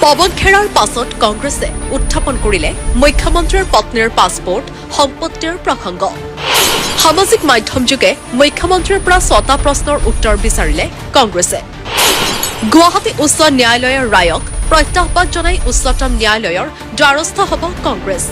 পৱন খেৰাৰ পাছত কংগ্ৰেছে উত্থাপন কৰিলে মুখ্যমন্ত্ৰীৰ পত্নীৰ পাছপৰ্ট, সম্পত্তিৰ প্ৰসংগ। সামাজিক মাধ্যমযোগে মুখ্যমন্ত্ৰীৰ পৰা ছটা প্ৰশ্নৰ উত্তৰ বিচাৰিলে কংগ্ৰেছে। গুৱাহাটী উচ্চ ন্যায়ালয়ৰ ৰায়ক প্ৰত্যাহ্বান জনাই উচ্চতম ন্যায়ালয়ৰ দ্বাৰস্থ হ'ব কংগ্ৰেছ।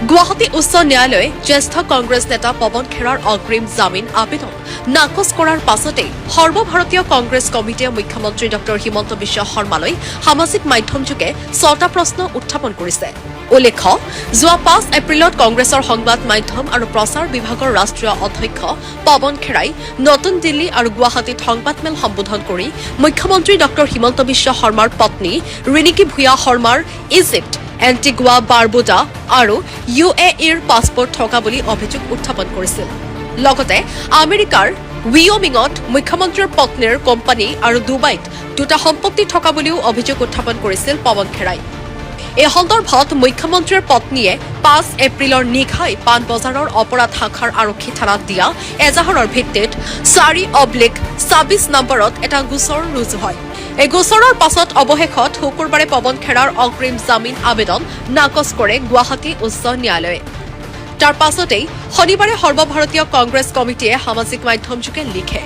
গুৱাহাটী উচ্চ ন্যায়ালয়ে জ্যেষ্ঠ কংগ্ৰেছ নেতা পৱন খেৰাৰ অগ্ৰিম জামিন আবেদন নাকচ কৰাৰ পাছতেই সৰ্বভাৰতীয় কংগ্ৰেছ কমিটিয়ে মুখ্যমন্ত্ৰী ডঃ হিমন্ত বিশ্ব শৰ্মালৈ সামাজিক মাধ্যমযোগে ছটা প্ৰশ্ন উত্থাপন কৰিছে। উল্লেখ্য, যোৱা 5 এপ্ৰিলত কংগ্ৰেছৰ সংবাদ মাধ্যম আৰু প্ৰচাৰ বিভাগৰ ৰাষ্ট্ৰীয় অধ্যক্ষ পৱন খেৰাই নতুন দিল্লী আৰু গুৱাহাটীত সংবাদমেল সম্বোধন কৰি মুখ্যমন্ত্ৰী ডঃ হিমন্ত বিশ্ব শৰ্মাৰ পত্নী ৰিণিকী ভূঞা শৰ্মাৰ ইজিপ্ত, এণ্টিগুৱা বাৰ্বুডা আৰু ইউএইৰ পাছপৰ্ট থকা বুলি অভিযোগ উত্থাপন কৰিছিল। লগতে আমেৰিকাৰ ৱিয়মিঙত মুখ্যমন্ত্ৰীৰ পত্নীৰ কোম্পানী আৰু ডুবাইত দুটা সম্পত্তি থকা বুলিও অভিযোগ উত্থাপন কৰিছিল পৱন খেৰাই। এই সন্দৰ্ভত মুখ্যমন্ত্ৰীৰ পত্নীয়ে 5 এপ্ৰিলৰ নিশাই পাণবজাৰৰ অপৰাধ শাখাৰ আৰক্ষী থানাত দিয়া এজাহাৰৰ ভিত্তিত 4/26 নম্বৰত এটা গোচৰ ৰুজু হয়। এই গোচৰৰ পাছত অৱশেষত শুকুৰবাৰে পৱন খেৰাৰ অগ্ৰিম জামিন আবেদন নাকচ কৰে গুৱাহাটী উচ্চ ন্যায়ালয়ে। তাৰ পাছতেই শনিবাৰে সৰ্বভাৰতীয় কংগ্ৰেছ কমিটিয়ে সামাজিক মাধ্যমযোগে লিখে,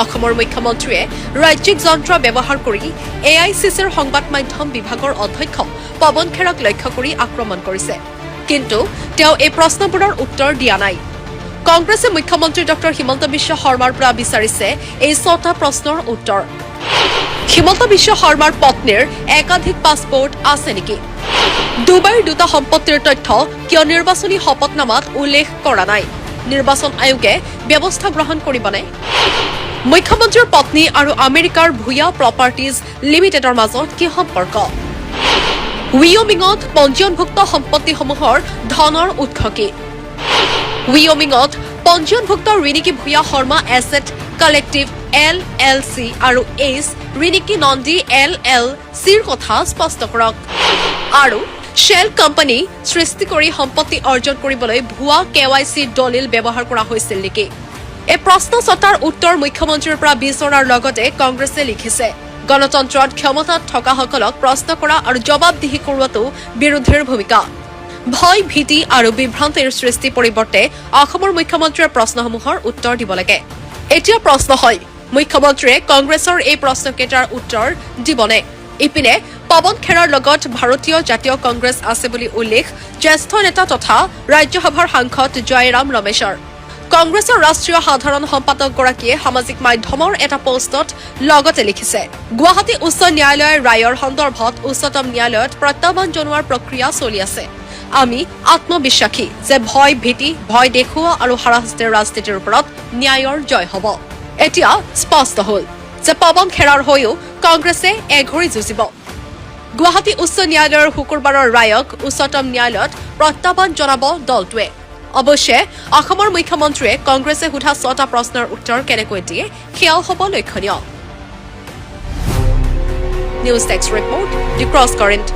অসমৰ মুখ্যমন্ত্ৰীয়ে ৰাজ্যিক যন্ত্ৰ ব্যৱহাৰ কৰি এআইচিচিৰ সংবাদ মাধ্যম বিভাগৰ অধ্যক্ষ পৱন খেৰাক লক্ষ্য কৰি আক্ৰমণ কৰিছে। কিন্তু তেওঁ এই প্ৰশ্নবোৰৰ উত্তৰ দিয়া নাই। কংগ্ৰেছে মুখ্যমন্ত্ৰী ডঃ হিমন্ত বিশ্ব শৰ্মাৰ পৰা বিচাৰিছে এই ছটা প্ৰশ্নৰ উত্তৰ। হিমন্ত বিশ্ব শৰ্মাৰ পত্নীৰ একাধিক পাছপৰ্ট আছে নেকি? ডুবাইৰ দুটা সম্পত্তিৰ তথ্য কিয় নিৰ্বাচনী শপতনামাত উল্লেখ কৰা নাই? নিৰ্বাচন আয়োগে ব্যৱস্থা গ্ৰহণ কৰিবনে? মুখ্যমন্ত্ৰীৰ পত্নী আৰু আমেৰিকাৰ ভূঞা প্ৰপাৰ্টিজ লিমিটেডৰ মাজত কি সম্পৰ্ক? ৱিয়মিঙত পঞ্জীয়নভুক্ত সম্পত্তিসমূহৰ ধনৰ উৎস কি? ৱিয়মিঙত পঞ্জীয়নভুক্ত Riniki Bhuyan Sharma asset collective LLC আৰু এইচ ৰিণিকী নন্দী এলএলচিৰ কথা স্পষ্ট কৰক। আৰু শ্বেল কোম্পানী সৃষ্টি কৰি সম্পত্তি অৰ্জন কৰিবলৈ ভুৱা কেৱাইচি দলিল ব্যৱহাৰ কৰা হৈছিল নেকি? এই প্ৰশ্ন ছটাৰ উত্তৰ মুখ্যমন্ত্ৰীৰ পৰা বিচৰাৰ লগতে কংগ্ৰেছে লিখিছে, গণতন্ত্ৰত ক্ষমতাত থকাসকলক প্ৰশ্ন কৰা আৰু জবাবদিহি কৰোৱাটো বিৰোধীৰ ভূমিকা। ভয়, ভীতি আৰু বিভ্ৰান্তিৰ সৃষ্টিৰ পৰিৱৰ্তে অসমৰ মুখ্যমন্ত্ৰীয়ে প্ৰশ্নসমূহৰ উত্তৰ দিব লাগে। এতিয়া প্ৰশ্ন হয়, মুখ্যমন্ত্ৰীয়ে কংগ্ৰেছৰ এই প্ৰশ্নকেইটাৰ উত্তৰ দিবনে? ইপিনে পৱন খেৰাৰ লগত ভাৰতীয় জাতীয় কংগ্ৰেছ আছে বুলি উল্লেখ জ্যেষ্ঠ নেতা তথা ৰাজ্যসভাৰ সাংসদ জয়ৰাম ৰমেশৰ। কংগ্ৰেছৰ ৰাষ্ট্ৰীয় সাধাৰণ সম্পাদকগৰাকীয়ে সামাজিক মাধ্যমৰ এটা পোষ্টত লগতে লিখিছে, গুৱাহাটী উচ্চ ন্যায়ালয়ৰ ৰায়ৰ সন্দৰ্ভত উচ্চতম ন্যায়ালয়ত প্ৰত্যাহ্বান জনোৱাৰ প্ৰক্ৰিয়া চলি আছে। আমি আত্মবিশ্বাসী যে ভয় ভীতি, ভয় দেখুওৱা আৰু হাৰাশাস্তিৰ ৰাজনীতিৰ ওপৰত ন্যায়ৰ জয় হ'ব। এতিয়া স্পষ্ট হ'ল যে পৱন খেৰাৰ হৈও কংগ্ৰেছে এঘৰী যুঁজিব। গুৱাহাটী উচ্চ ন্যায়ালয়ৰ শুকুৰবাৰৰ ৰায়ক উচ্চতম ন্যায়ালয়ত প্ৰত্যাহ্বান জনাব দলটোৱে। অৱশ্যে অসমৰ মুখ্যমন্ত্ৰীয়ে কংগ্ৰেছে সোধা ছটা প্ৰশ্নৰ উত্তৰ কেনেকৈ দিয়ে, সেয়াও হ'ব লক্ষণীয়। News desk report, The Cross Current.